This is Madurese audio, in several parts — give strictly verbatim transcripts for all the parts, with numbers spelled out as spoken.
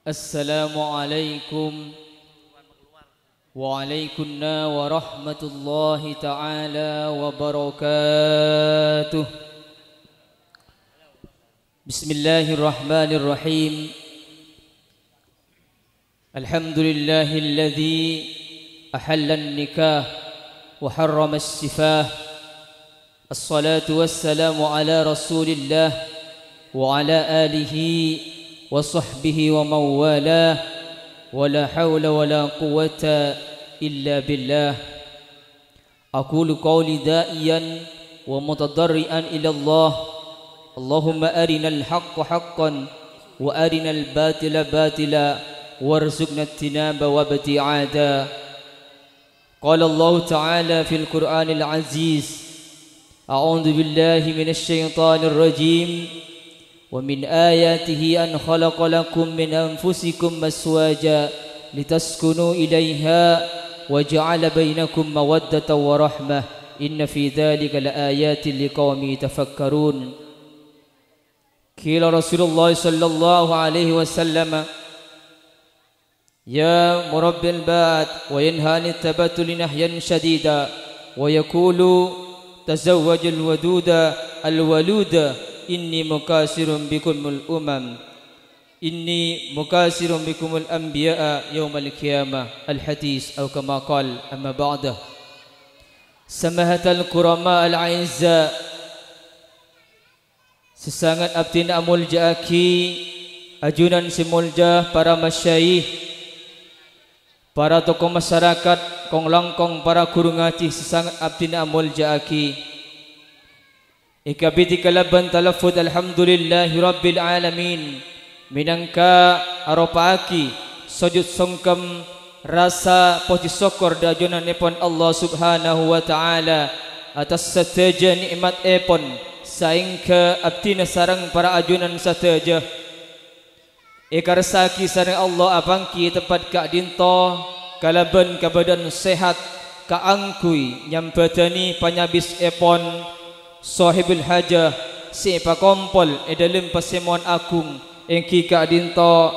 Assalamualaikum waalaikumna warahmatullahi ta'ala wabarakatuh. Bismillahirrahmanirrahim. Alhamdulillahilladzi ahallan nikah wa harramas sifah. Assalatu wassalamu ala Rasulillah wa ala alihi wa sahbihi wa man walah. Wa la haula wa la quwwata illa billah. Aqulu qawli da'iyan wa mutadarri'an ila Allah. Allahumma arinal haqqa haqqan wa arinal batila batila warzuqna ijtinaba wabti'ada. Qala Allahu ta'ala fil Qur'anil Aziz, a'udzu billahi minasy syaithanir rajim. Wa min ayatihi an khalaqa lakum min anfusikum azwaja litaskunu ilaiha wa ja'ala bainakum mawaddatan wa rahmah. Inna fi dzalika laayatin liqaumin yatafakkarun. Qila Rasulullah sallallahu alaihi wasallam, ya'muru bil ba'd wa yanha 'anit tabattuli nahyan syadida, wa yaqulu, "Tazawwajul waduda al waluda, inni mukasirun bikumul umam, inni mukasirun bikumul anbiya'a yaumal qiyamah." Al hadis, au kama qal, amma ba'da. Samahatal kurama al a'izza, sè sanget abdhina amolja'aghi, ajunan sè molja, para masyayikh, para tokoh masyarakat, kong-langkong para ghuru ngajhi sè sanget abdhina amolja'aghi. Èkabidhi kalabân talaffuz alhamdulillahi rabbil alamin, mènangka aropa'aghi sojud songkem rasa pojhi sokkor dhâ' ajunannèpon Allah Subhanahu wa Ta'ala attas sadhâjâ nè'mattèpon, saèngghâ abdhina sareng para ajunan sadhâjâ èkaressa'aghi sareng Allah apangghi è tempat ka'dhinto kalabân kabâdâ'ân sehat, kaangghuy nyambhâdhâni panyabisèpon sohibul hajah sè èpakompol è dhâlem pasemowan agung, èngghi ka'dhinto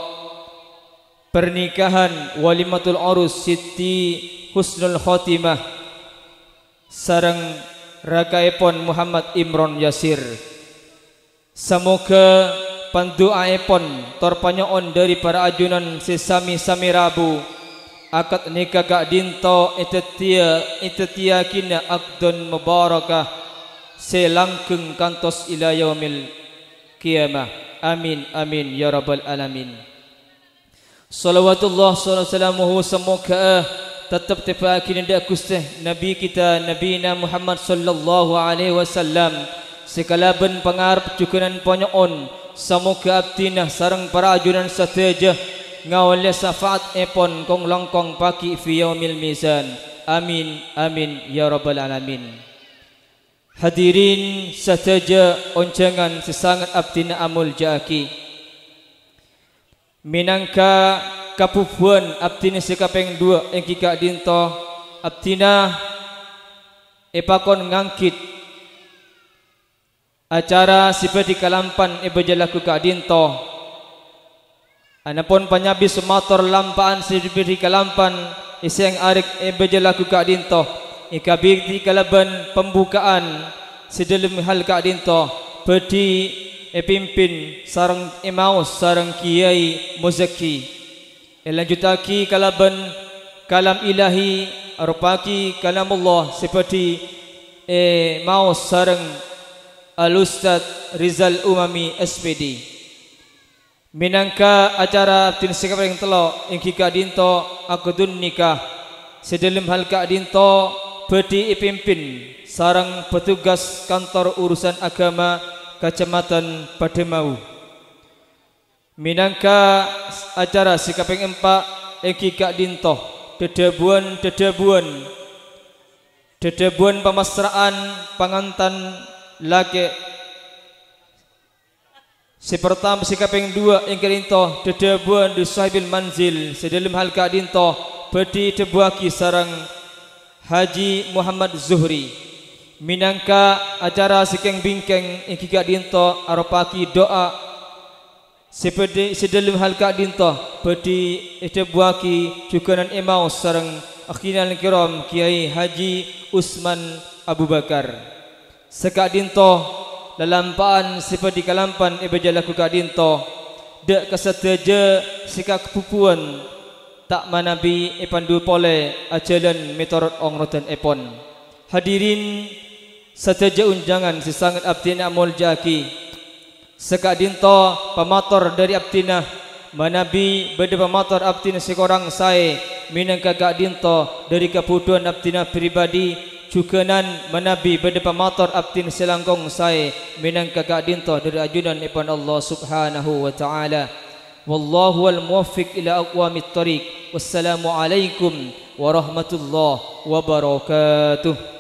pernikahan walimatul urus Siti Husnul Khotimah sareng raka'èpon Muhammad Imron Yasir. Samoghâ pandu'aèpon tor panyo'on dhâri para ajunan sè sami-sami rabu, akad nèka ka'dhinto èdhâddhiyâ-, èdhâddhiyâghina aqdon mubarakah sè langgheng kantos ila yaumil qiyamah. Amin, amin, ya rabbal alamin. Shalawatullah, shalawat salamuhu, samoghâ tettep tepa'aghina dhâ' Ghustè Nabi kita, Nabina Muhammad sallallahu alaihi wasallam, sè kalabân pangarep jhughânan panyo'on, samoghâ abdhina sareng para ajunan sadhâjâ ngaollè syafa'atèpon kong-langkong pagghi' fi yaumil mizan. Amin, amin, ya rabbal alamin. Hadirin sadhâjâ onjhângan sè sanget abdhina amolja'aghi. Mènangka kabhubhuwân abdhina sè kapèng duwâ' èngghi ka'dhinto, abdhina èpakon nganggit acara sè bhâdhi kalampan è bâjâ lagghu ka'dhinto. Anapon panyabis mator lampa'an sè bhâdhi kalampan èsèng arèk è bâjâ lagghu ka'dhinto, èkabidhi kalabân pambuka'an sè dhâlem hal ka'dhinto bhâdhi èpimpin sareng èmaos sareng Kiyai Muzaki. Èlanjhuttaghi kalabân kalam ilahi, aropa'aghi kalamullah sè bhâdhi èmaos sareng Al-Ustadz Rizal Umami, S P D. Mènangka acara abdhina sè kapèng tello' èngghi ka'dhinto akadun nikah. Sè dhâlem hal ka'dhinto bhâdhi èpimpin sareng petugas Kantor Urusan Agama Kacamatan Padamau. Mènangka acara sè kapèng empa' èngghi ka'dhinto dhâdhâbuwân-dhâdhâbuwân, dhâdhâbuwân pamassra'an pangantan lakè'. Sè partama, sè kapèng duwâ' èngghi ka'dhinto dhâdhâbuwân dhi sohibil manzil, sè dhâlem hal ka'dhinto bhâdhi èdhâbuwâghi sareng Haji Muhammad Zuhri. Mènangka acara sè kèng-bingkèng èngghi ka'dhinto aropa'aghi du'a Sè bâdhi-, sè dhâlem hal ka'dhinto bâdhi èdhâbuwâghi jhughânan Emaus sareng akhina al-kiram Kyai Haji Usman Abu Bakar. Saka'dhinto lalampa'an sè bâdhi kalampan è bâjâ lagghu ka'dhinto, dâ' ka sadhâjâ sè kaghâbuwân ta' manabi èpandu polè ajhâlân mètorot ongrodhân èpon. Hadirin sadhâjâ onjhângan sè sanget abdhina amoljâ'aghi. Saka'dhinto pamator dhâri abdhina, manabi bâdâ pamator abdhina sè korang saè mènangka ka'dhinto dhâri kabhudhuwân abdhina pribadi, jhughânan manabi bâdâ pamator abdhina sè langkong saè mènangka ka'dhinto dhâri ajunan èpon Allah Subhanahu wa Ta'ala. Wallahu wal muwaffiq ila aqwamit thariq. Wassalamualaikum warahmatullahi wabarakatuh.